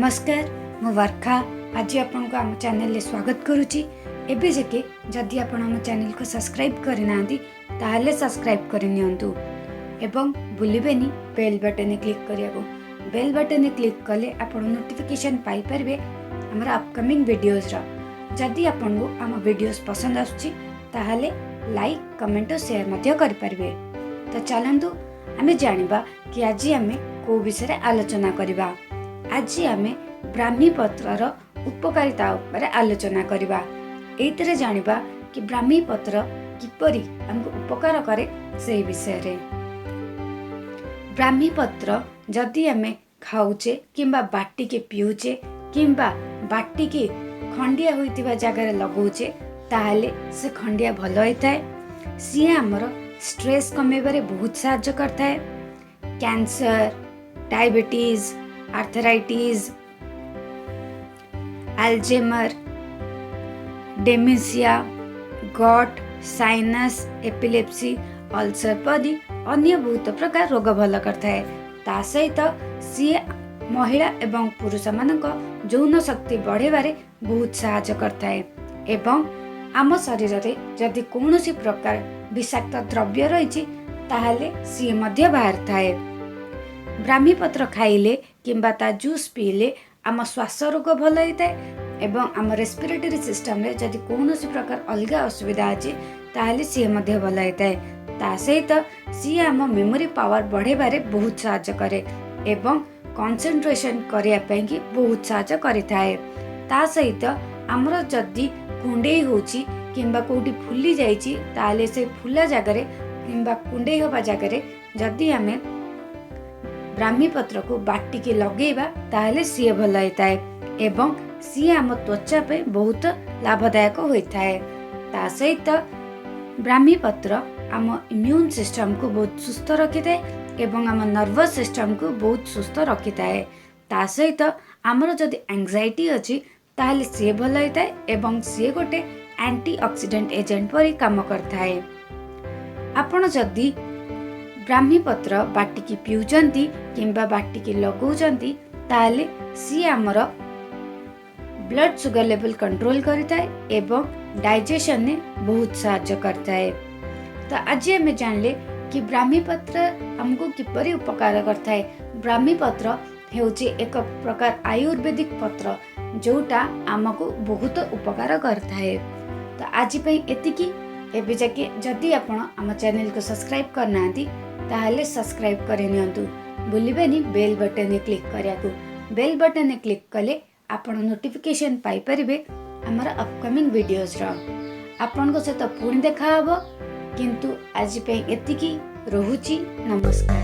ନମସ୍କାର, ମୁଁ ବର୍ଖା। ଆଜି ଆପଣଙ୍କୁ ଆମ ଚ୍ୟାନେଲରେ ସ୍ୱାଗତ କରୁଛି। ଏବେ ଯାକେ ଯଦି ଆପଣ ଆମ ଚ୍ୟାନେଲକୁ ସବସ୍କ୍ରାଇବ୍ କରିନାହାନ୍ତି, ତାହେଲେ ସବସ୍କ୍ରାଇବ୍ କରିନିଅନ୍ତୁ ଏବଂ ଭୁଲିବେନି ବେଲ୍ ବଟନରେ କ୍ଲିକ୍ କରିବାକୁ। ବେଲ୍ ବଟନରେ କ୍ଲିକ୍ କଲେ ଆପଣ ନୋଟିଫିକେସନ୍ ପାଇପାରିବେ ଆମର ଅପକମିଂ ଭିଡ଼ିଓଜର। ଯଦି ଆପଣଙ୍କୁ ଆମ ଭିଡ଼ିଓଜ୍ ପସନ୍ଦ ଆସୁଛି, ତାହେଲେ ଲାଇକ୍, କମେଣ୍ଟ ଓ ସେୟାର ମଧ୍ୟ କରିପାରିବେ। ତ ଚାଲନ୍ତୁ ଆମେ ଜାଣିବା କି ଆଜି ଆମେ କେଉଁ ବିଷୟରେ ଆଲୋଚନା କରିବା। ଆଜି ଆମେ ବ୍ରାହ୍ମୀ ପତ୍ରର ଉପକାରିତା ଉପରେ ଆଲୋଚନା କରିବା। ଏଇଥିରେ ଜାଣିବା କି ବ୍ରାହ୍ମୀ ପତ୍ର କିପରି ଆମକୁ ଉପକାର କରେ ସେହି ବିଷୟରେ। ବ୍ରାହ୍ମୀ ପତ୍ର ଯଦି ଆମେ ଖାଉଛେ କିମ୍ବା ବାଟିକି ପିଉଛେ କିମ୍ବା ବାଟିକି ଖଣ୍ଡିଆ ହୋଇଥିବା ଜାଗାରେ ଲଗାଉଛେ, ତାହେଲେ ସେ ଖଣ୍ଡିଆ ଭଲ ହୋଇଥାଏ। ସିଏ ଆମର ଷ୍ଟ୍ରେସ୍ କମେଇବାରେ ବହୁତ ସାହାଯ୍ୟ କରିଥାଏ। Cancer, diabetes, arthritis, Alzheimer, dementia, gout, sinus, epilepsy, ulcer ପରି ଅନ୍ୟ ବହୁତ ପ୍ରକାର ରୋଗ ଭଲ କରିଥାଏ। ତା ସହିତ ସିଏ ମହିଳା ଏବଂ ପୁରୁଷମାନଙ୍କ ଯୌନ ଶକ୍ତି ବଢ଼ାଇବାରେ ବହୁତ ସାହାଯ୍ୟ କରିଥାଏ ଏବଂ ଆମ ଶରୀରରେ ଯଦି କୌଣସି ପ୍ରକାର ବିଷାକ୍ତ ଦ୍ରବ୍ୟ ରହିଛି, ତାହେଲେ ସିଏ ମଧ୍ୟ ବାହାରିଥାଏ। ବ୍ରାହ୍ମୀ ପତ୍ର ଖାଇଲେ କିମ୍ବା ତା ଜୁସ୍ ପିଇଲେ ଆମ ଶ୍ୱାସ ରୋଗ ଭଲ ହୋଇଥାଏ ଏବଂ ଆମ ରେସ୍ପିରେଟୋରୀ ସିଷ୍ଟମରେ ଯଦି କୌଣସି ପ୍ରକାର ଅଲଗା ଅସୁବିଧା ଅଛି, ତାହେଲେ ସିଏ ମଧ୍ୟ ଭଲ ହୋଇଥାଏ। ତା ସହିତ ସିଏ ଆମ ମେମୋରି ପାୱାର ବଢ଼ାଇବାରେ ବହୁତ ସାହାଯ୍ୟ କରେ ଏବଂ କନସେନ୍ଟ୍ରେସନ୍ କରିବା ପାଇଁକି ବହୁତ ସାହାଯ୍ୟ କରିଥାଏ। ତା ସହିତ ଆମର ଯଦି କୁଣ୍ଡେଇ ହେଉଛି କିମ୍ବା କେଉଁଠି ଫୁଲି ଯାଇଛି, ତାହେଲେ ସେ ଫୁଲା ଜାଗାରେ କିମ୍ବା କୁଣ୍ଡେଇ ହେବା ଜାଗାରେ ଯଦି ଆମେ ବ୍ରାହ୍ମୀ ପତ୍ରକୁ ବାଟିକି ଲଗେଇବା, ତାହେଲେ ସିଏ ଭଲ ହୋଇଥାଏ ଏବଂ ସିଏ ଆମ ତ୍ୱଚା ପାଇଁ ବହୁତ ଲାଭଦାୟକ ହୋଇଥାଏ। ତା ସହିତ ବ୍ରାହ୍ମୀ ପତ୍ର ଆମ ଇମ୍ୟୁନ୍ ସିଷ୍ଟମକୁ ବହୁତ ସୁସ୍ଥ ରଖିଥାଏ ଏବଂ ଆମ ନର୍ଭସ୍ ସିଷ୍ଟମକୁ ବହୁତ ସୁସ୍ଥ ରଖିଥାଏ। ତା ସହିତ ଆମର ଯଦି ଆଙ୍ଗ୍ଜାଇଟି ଅଛି, ତାହେଲେ ସିଏ ଭଲ ହୋଇଥାଏ ଏବଂ ସିଏ ଗୋଟେ ଆଣ୍ଟି ଅକ୍ସିଡେଣ୍ଟ ଏଜେଣ୍ଟ ପରି କାମ କରିଥାଏ। ଆପଣ ଯଦି ବ୍ରାହ୍ମୀ ପତ୍ର ବାଟିକି ପିଉଛନ୍ତି କିମ୍ବା ବାଟିକି ଲଗାଉଛନ୍ତି, ତାହେଲେ ସିଏ ଆମର ବ୍ଲଡ଼ ସୁଗର ଲେଭେଲ୍ କଣ୍ଟ୍ରୋଲ କରିଥାଏ ଏବଂ ଡାଇଜେସନରେ ବହୁତ ସାହାଯ୍ୟ କରିଥାଏ। ତ ଆଜି ଆମେ ଜାଣିଲେ କି ବ୍ରାହ୍ମୀ ପତ୍ର ଆମକୁ କିପରି ଉପକାର କରିଥାଏ। ବ୍ରାହ୍ମୀ ପତ୍ର ହେଉଛି ଏକ ପ୍ରକାର ଆୟୁର୍ବେଦିକ ପତ୍ର, ଯେଉଁଟା ଆମକୁ ବହୁତ ଉପକାର କରିଥାଏ। ତ ଆଜି ପାଇଁ ଏତିକି। ଏବେ ଯାକେ ଯଦି ଆପଣ ଆମ ଚ୍ୟାନେଲକୁ ସବସ୍କ୍ରାଇବ୍ କରିନାହାନ୍ତି, ତାହେଲେ ସବସ୍କ୍ରାଇବ୍ କରିନିଅନ୍ତୁ। ଭୁଲିବେନି ବେଲ୍ ବଟନରେ କ୍ଲିକ୍ କରିବାକୁ। ବେଲ୍ ବଟନରେ କ୍ଲିକ୍ କଲେ ଆପଣ ନୋଟିଫିକେସନ୍ ପାଇପାରିବେ ଆମର ଅପକମିଂ ଭିଡ଼ିଓଜର। ଆପଣଙ୍କ ସହିତ ପୁଣି ଦେଖାହେବ, କିନ୍ତୁ ଆଜି ପାଇଁ ଏତିକି ରହୁଛି। ନମସ୍କାର।